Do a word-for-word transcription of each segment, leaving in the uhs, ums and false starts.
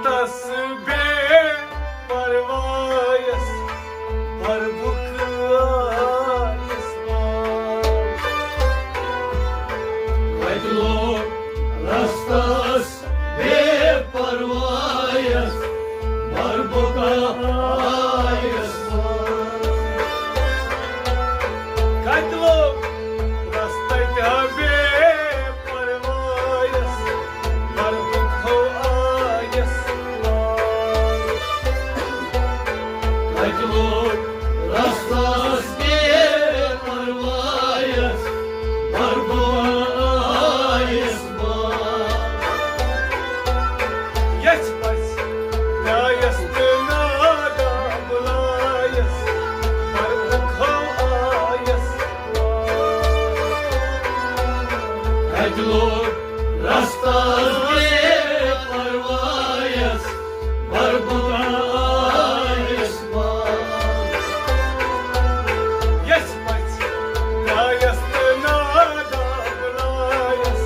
بے پروایس، بھربُک آیس بار۔ کتہِ لوٚگ رستس بے پروایس، بھربُک آیس بار۔ کتہِ لوٚگ رستس بے پروایس، بھربُک آیس بار۔ کتہِ لوٚگ رستس بے پروایس، بھربُک آیس بار۔ یژھِ پژھِ درٛایس تہٕ نادا بُلایس، بھربُک آیس بار۔ کتہِ لوٚگ رستس بے پروایس، بھربُک آیس بار۔ یژھِ پژھِ درٛایس تہٕ نادا بُلایس،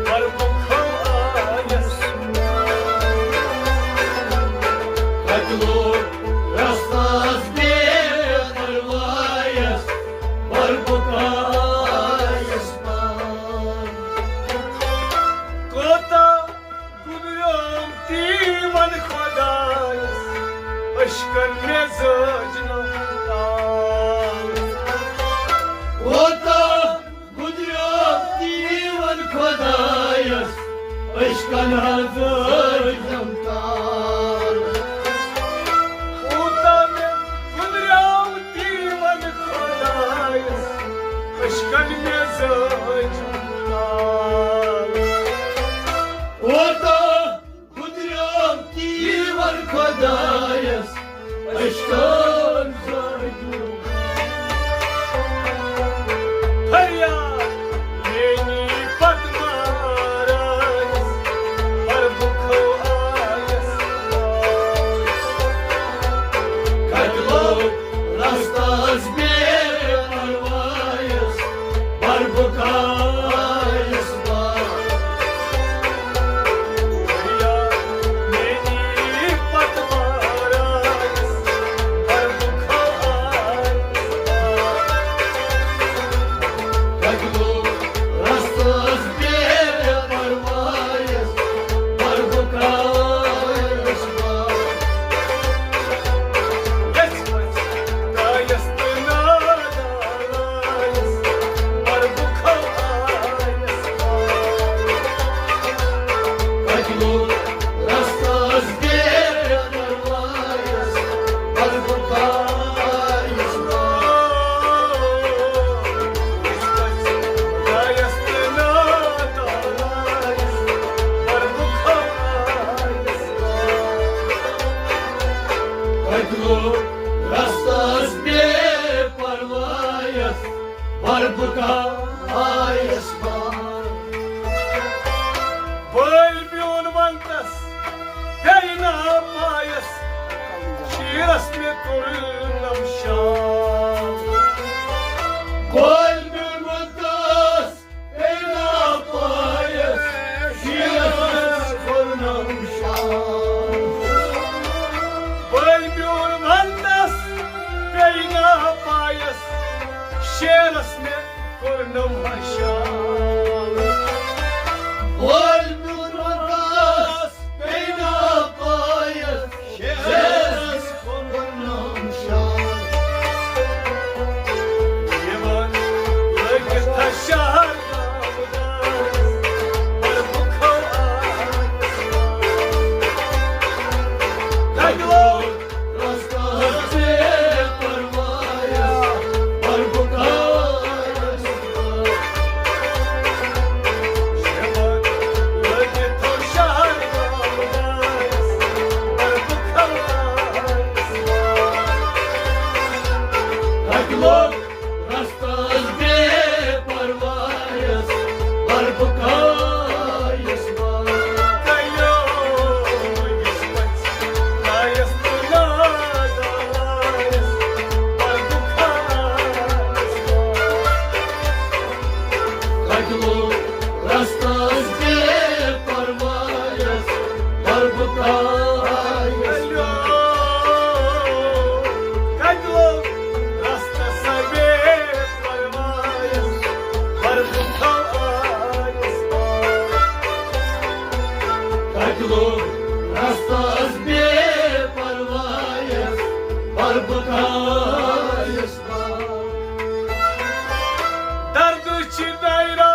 بھربُک آیس بار۔ کتہِ لوٚگ رستس بے پروایس، بھربُک آیس بار۔ کوتاہ گُزریوم دیوان خۄدایس، عشقن مےٚ زٲج نہٕ تال۔ کوتاہ گُزریوم دیوان خۄدایس، عشقن حظ زٲج نہٕ تال۔ کوتاہ مےٚ گُزریوم دیوان خۄدایس، عشقن مےٚ زٲج نہٕ تال۔ کوتاہ گُزریوم دیوان خۄدایس، عشقن زٲج نہٕ۔ فریاد میٛٲنی پتہٕ مارایس، بھربُک آیس بار۔ کتہِ لوٚگ رستس بے پروایس، بھربُک آیس بار۔ فریاد میٛٲنی پتہٕ مارایس، بھربُک آیس بار۔ کتہِ لوٚگ رستس بے پروایس، بھربُک آیس بار۔ یژھِ پژھِ درٛایس تہٕ نادا بُلایس، بھربُک آیس بار۔ کتہِ لوٚگ رستس بے پروایس، بھربُک آیس بار۔ یژھِ پژھِ درٛایس تہٕ نادا بُلایس، بھربُک آیس بار۔ کتہِ لوٚگ رستس بے پروایس، بھربُک آیس بار۔ بٲلۍ میون ونتس پیٚیہِ نا پایس، شیرس مےٚ کوٚرنم شام۔ بٲلۍ میون ونتس پیٚیہِ نا پایس، شیرس کوٚرنم شام۔ بٲلۍ میون ونتس پیٚیہِ نا پایس، شیرس مےٚ کوٚرنم شام۔ بٲلۍ میون ونتس پیٚیہِ نا پایس، شیرس کوٚرنم شام۔ رستس بے پروایس، پر بکایس۔ دردٕ چھِ دایرہ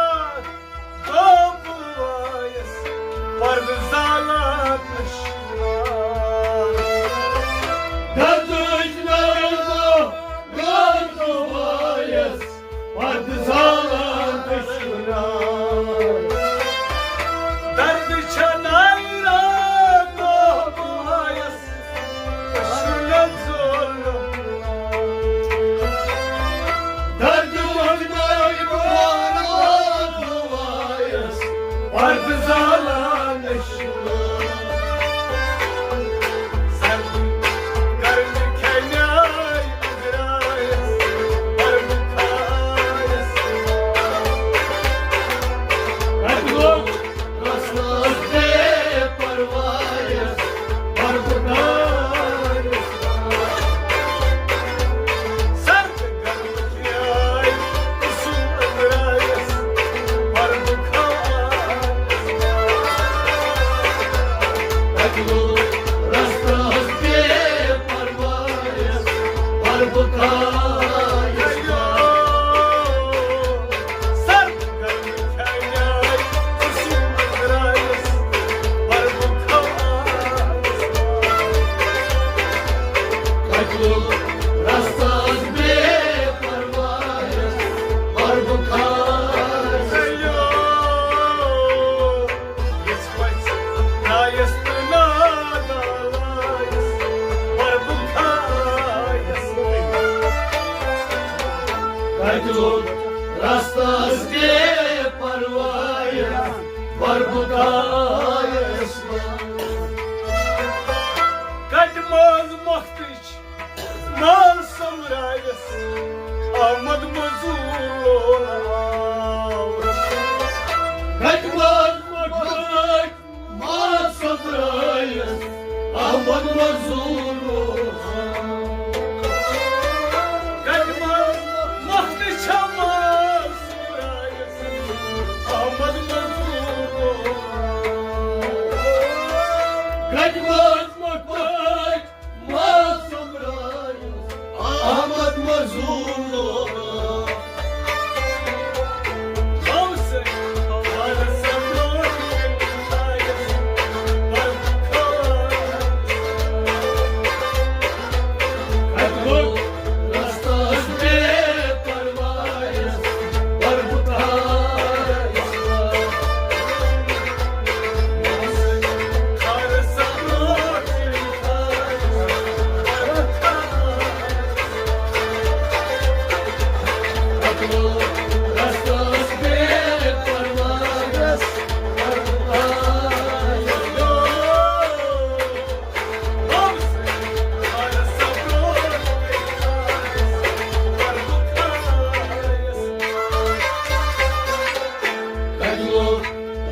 دو بوایس، پردٕ زالان اشکار۔ دردٕ چھِ دایرہ دو بوایس، پردٕ زالان اشکار۔ دردٕ چھِ دایرہ دو بوایس، رستس بے پروایس، پر بکایس۔ سرد گرم تھیاے قسم اندرایس، پر بکایس۔ اکلو رستس بے پروایس، پر بکایس۔ سرد گرم کتہِ لوٚگ رستس بے پروایس، پر بکایس۔ کتہِ منٛز مۄختٕچ مال سومرایس، آمد مزور لول آو۔ کتہِ منٛز مۄختٕچ مال سومرایس، آمد مزور لول آو۔ کتہِ منٛز مۄختٕچ مال سومرایس، آمد مزور لول آو۔ کتہِ منٛز مۄختٕچ مال سومرایس، آمد مزور لول آو۔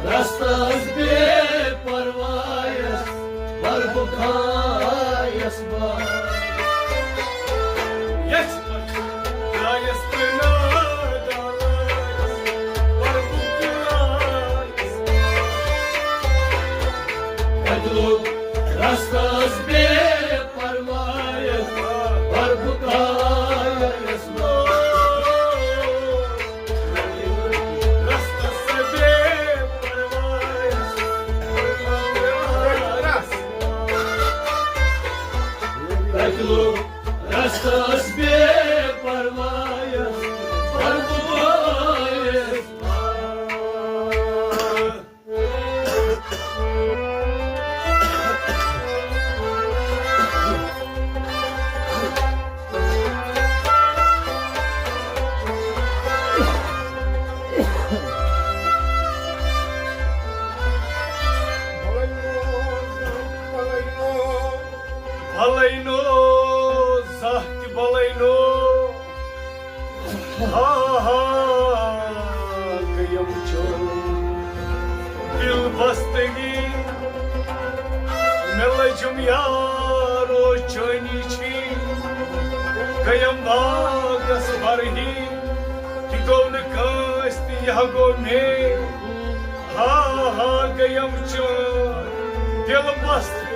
رستس بے پروایس، پر بکایس بار۔ یژھِ پتہٕ درٛایس تہٕ نادان پر بکایس۔ کتہِ لوٚگ رستس بے پروایس، پر بکایس بار۔ رستس بے پروایس، پر بکایس۔ بلینو، زاہ تہِ بلینو۔ ہا ہا، گٔیم چون دل بستگی۔ مےٚ لٔجم یارو چٲنی چھی۔ گٔیم باغس برہی، تہِ گوٚو نہٕ کٲنٛسہِ تہِ، یہِ ہا گوٚو مے۔ ہا ہا، گٔیم چون دل بستگی۔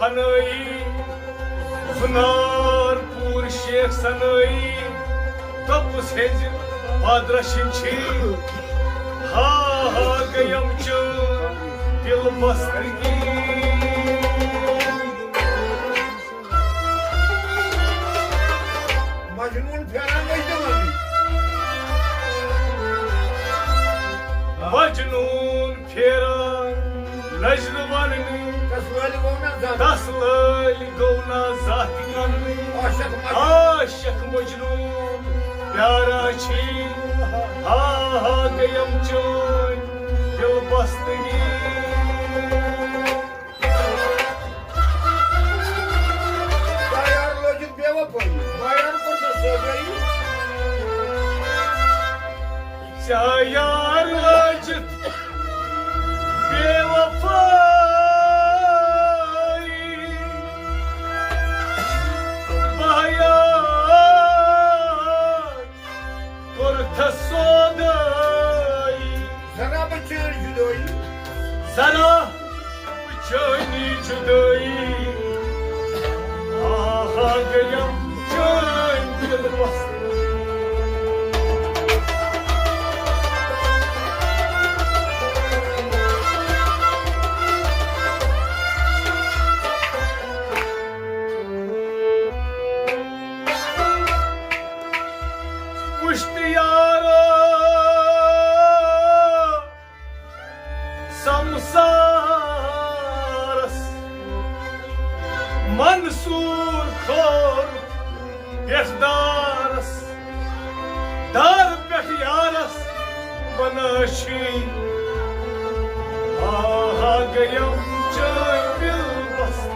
سنٲیی، سُنار پوٗر شیخ سنٲیی، تپُس ہیٚنٛزِ پادرشن چھی۔ ہا ہا گٔیم چٲنۍ دل بستگی۔ مجنون پھیران گژھِ دِوان۔ مجنون پھیران نجرٕ وننہِ۔ تس وٲلۍ گوٚو نا زانٛہہ۔ تس لٲلۍ گوٚو نا زانٛہہ تہِ کننہِ۔ عاشق مجنون۔ عاشق مجنون پیارا چھی۔ ہا ہا گٔیم چٲنۍ دل بستگی۔ بایار لٲجِتھ بے وفٲیی، بایار کوٚر ژےٚ سودٲیی۔ ژےٚ یار لٲجِتھ بے وفٲیی، بایار کوٚرتھس سودٲیی۔ ذرا بہٕ چٲنۍ جُدٲیی۔ ذرا بہٕ چٲنی جُدٲیی۔ آہا گٔیم چٲنۍ دل بستگی۔ پُشتِ یارو سمسارس منصور کھوٚر پٮ۪ٹھ دارس، دار پٮ۪ٹھ یارس بنٲشی۔ آہا گٔیم چٲنۍ دل بستگی۔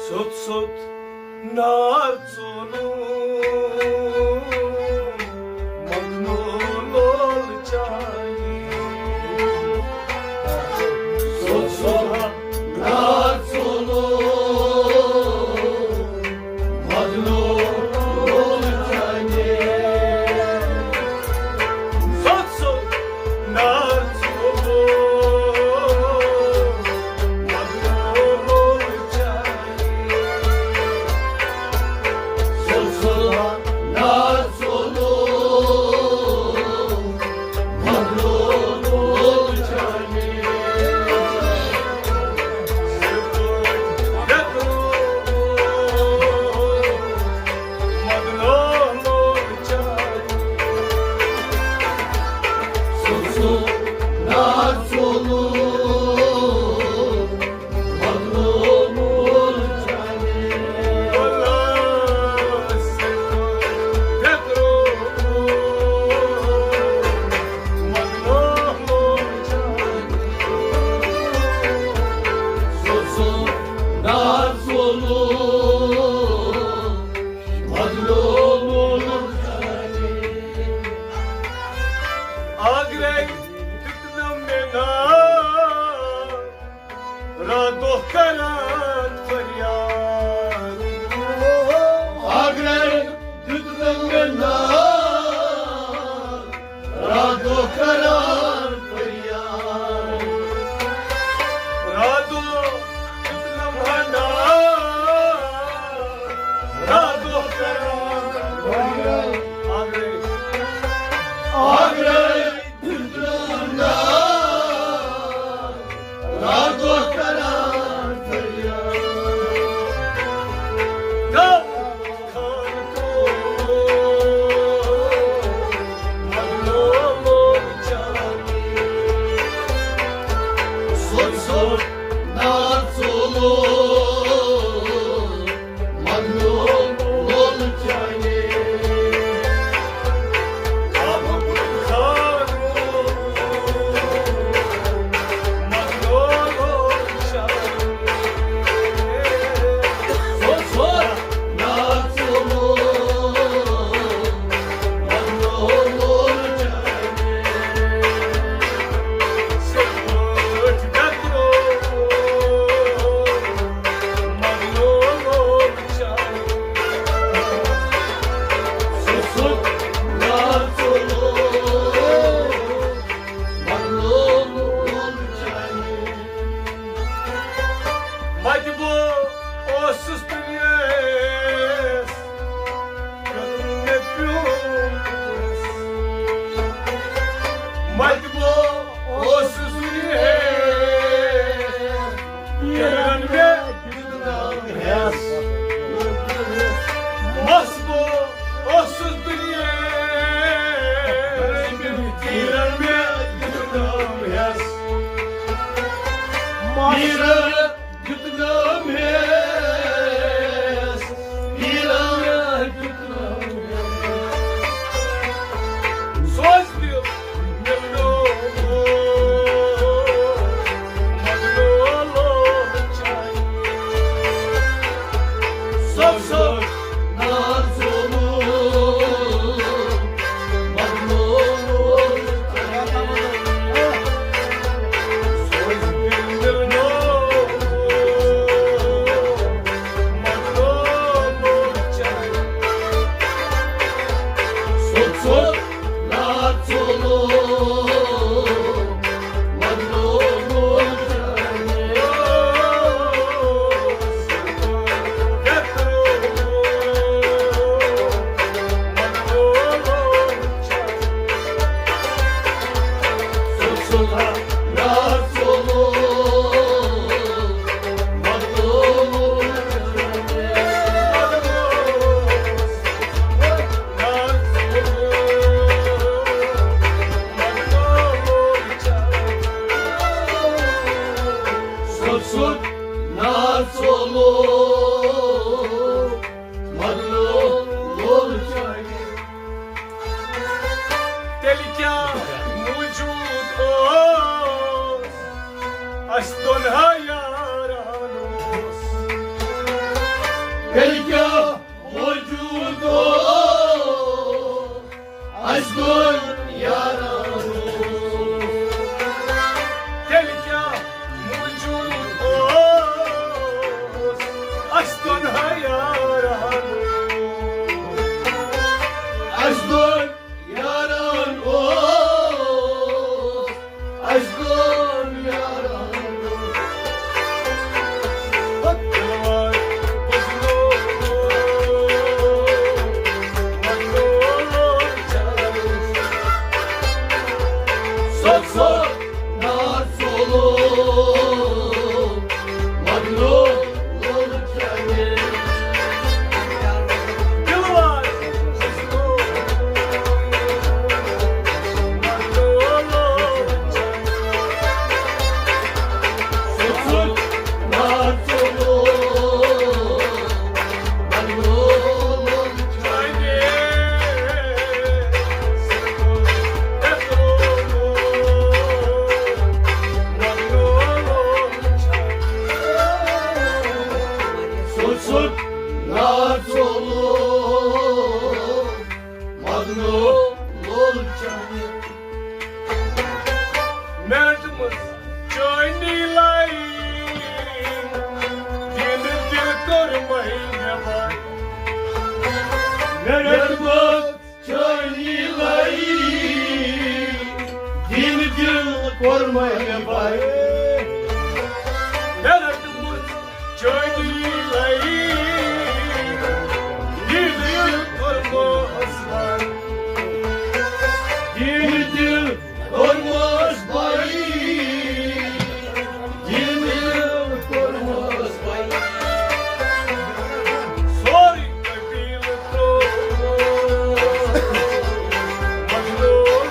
سوٚت سوٚت نار ژوٚلُم۔ پیٖرن دیُت نہٕ مےٚ، پیٖرن دیُت نہٕ مےٚ۔ سوز دِل مےٚ لوگ، مےٚ لوگ چاہے۔ سوز، سوز۔ تیٚلہِ کیٛاہ موٗجوٗد اوس اَسہِ دۄن ہا یارن اوس؟ تیٚلہِ کیٛاہ موٗجوٗد اوس اَسہِ دۄن یارن اوس؟ تیٚلہِ کیٛاہ موٗجوٗد اوس اَسہِ دۄن ہا یارن اوس؟ اَسہِ دۄن یارن اوس، اَسہِ دۄن یارن اوس۔ مےٚ رٔٹمٕژ چٲنی لایِن، دِنہٕ دِل کوٚرمَے مےٚ بَنٛد۔ مےٚ رٔٹمٕژ چٲنی لایِن، دِنہٕ دِل کوٚرمَے مےٚ بَنٛد۔ مےٚ رٔٹمٕژ چٲنی لایِن، دِنہٕ دِل کوٚرمَس بَنٛد۔ دِنہٕ دِل کوٚرمَس بَنٛد۔ دِنہٕ دِل کوٚرمَس بَنٛد۔ سورُے قبیٖلہٕ ترٛوو مَجنوٗن۔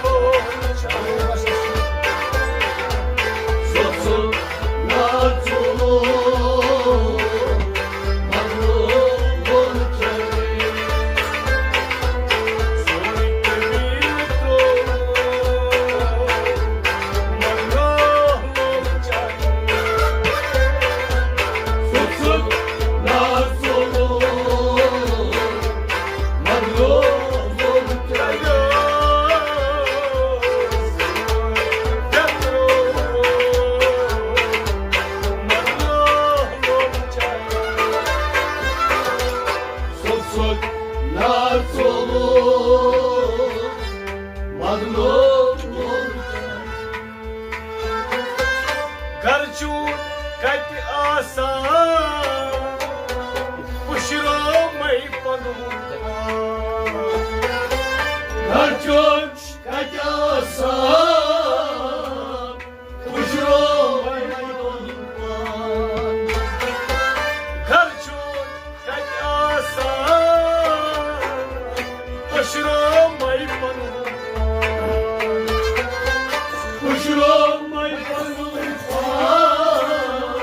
گرٕ چون کتہِ آسان، پُشرو مے پنُن پان۔ گرٕ چون کتہِ آسان، پُشرو مے پنُن پان۔ گرٕ چون کتہِ آسان، پُشرو مے پنُن پان۔ پُشرو مے پنُن پان۔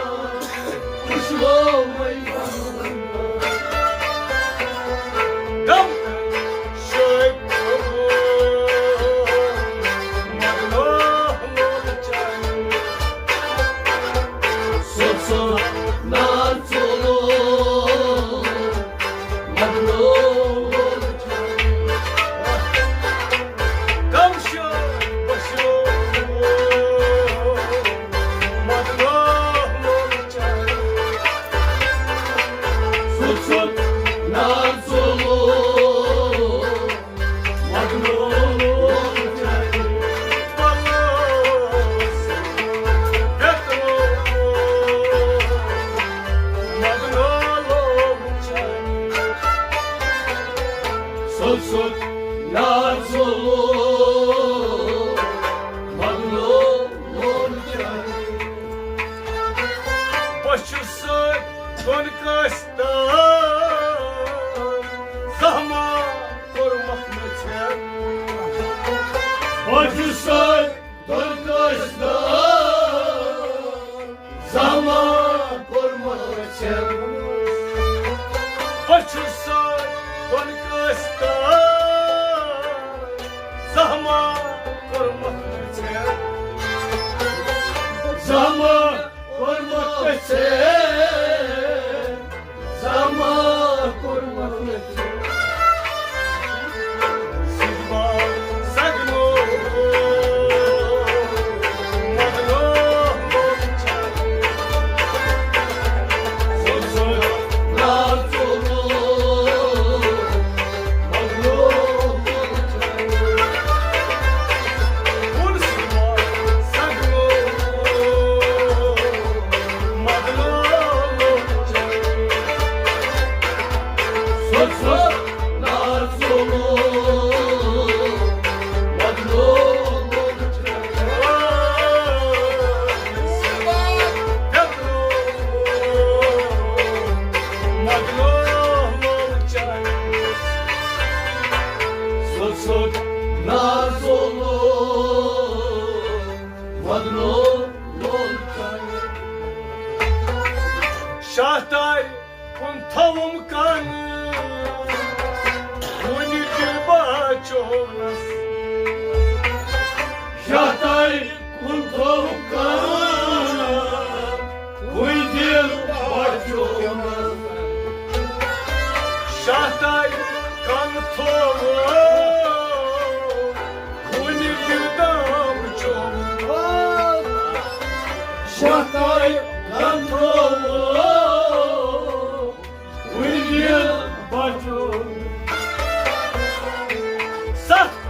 ظلم مظلومن چانہِ۔ بہٕ چھُس سۭتۍ دۄن کٲنٛسہِ تام زحمت کوٚرمُت مےٚ ژےٚ۔ بہٕ چھُس سۭتۍ دۄن کٲنٛسہِ تام زحمت کوٚرمُت ژےٚ۔ بہٕ چھُس سٲے دۄن کٲنٛسہِ تام زحمت کوٚرمُت ژےٚ۔ زحمت کوٚرمُت ژےٚ۔ زحمت کوٚرمُت ژےٚ۔ شاہ تارِ کُن تھوم کن، وُنہِ دِل بچونس۔ شاہ تارِ کُن تھوم کن، وُنہِ دِل بچونس۔ شاہ تارِ کن تھوم، وُنہِ دِل دام چوم۔ شاہ تارِ کن تھوم، وُنہِ دِل بچونس۔ ستھ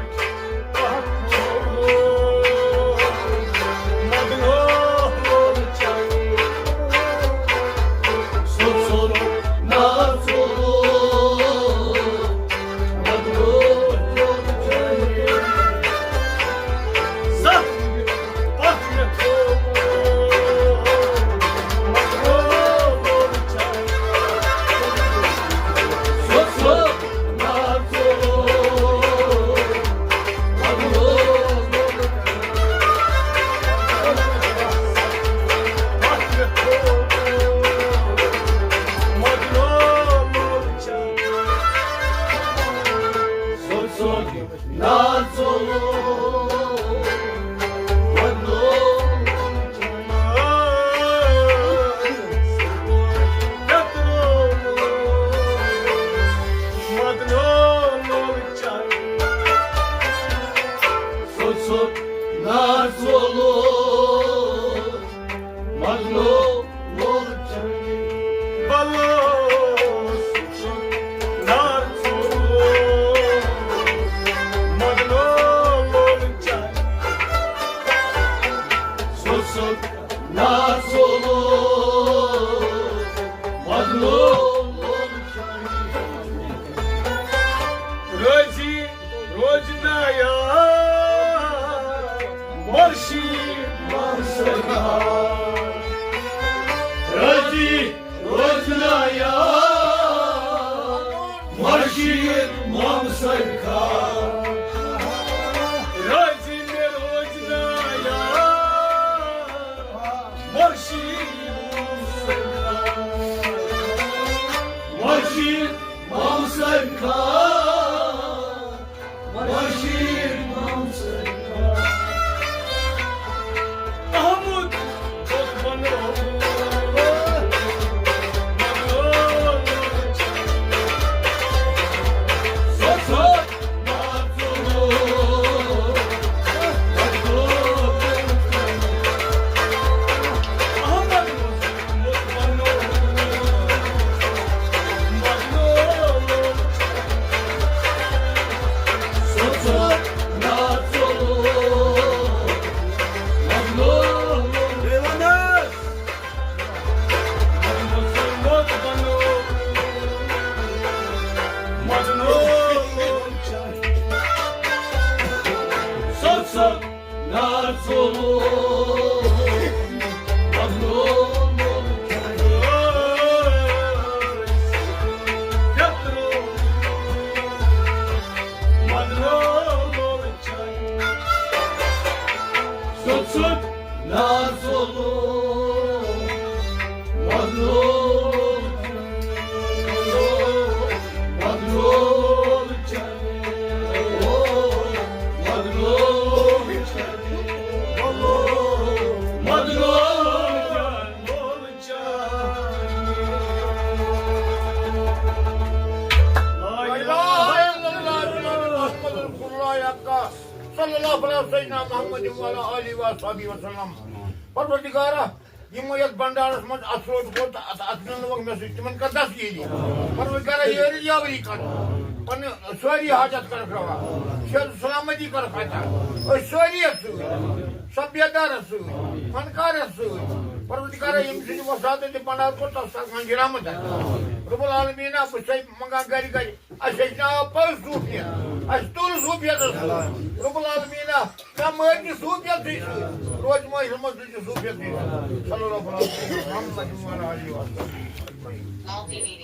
روزی روزنایا مرشی مقصد۔ روزی روزنایا مرشی مقصد۔ روزی مےٚ روزنایا مرشی مقصد۔ مرشی مقصد۔ مرشی مقصد۔ لا إله إلا الله محمد رسول الله حقا صلی اللہ علیہ سیدنا محمد وعلی آلہ وصحبہ وسلم۔ پروردگارا، یِمو یَتھ بنڈارس منٛز اَتھ روٚٹ کوٚر تہٕ اَتھ، اَتھ نیُن لوگ مےٚ سۭتۍ، تِمن کر دستگیری۔ پروردگارا، یٲری یاوری کر، پنٕنۍ سٲری حاجت کرکھ روا، صحت سلامتی کرکھ عطا۔ أسۍ سٲری یَتھ سۭتۍ، سب بیدارس سۭتۍ، فنکارس سۭتۍ۔ پروردگارا، ییٚمہِ سۭتۍ وۄستادن تہِ بنڈار کوٚر، تَس کر منٛز رحمت عطا۔ رب العالمیٖنا، بہٕ چھُسے منٛگان گرِ گرِ، اَسہِ ہیٚچھناو پٔز صوٗفیت، اَسہِ تُل صوٗفیتس سۭتۍ۔ رب العالمیٖنا، کانٛہہ مٲرۍ تہِ صوٗفیتسٕے سۭتۍ، روزِ مٲہِر منٛز تہِ صوٗفیتسٕے سۭتۍ۔ صلی اللہ علیہ وسلم۔ محمد وعلی آلہ وصحبہ۔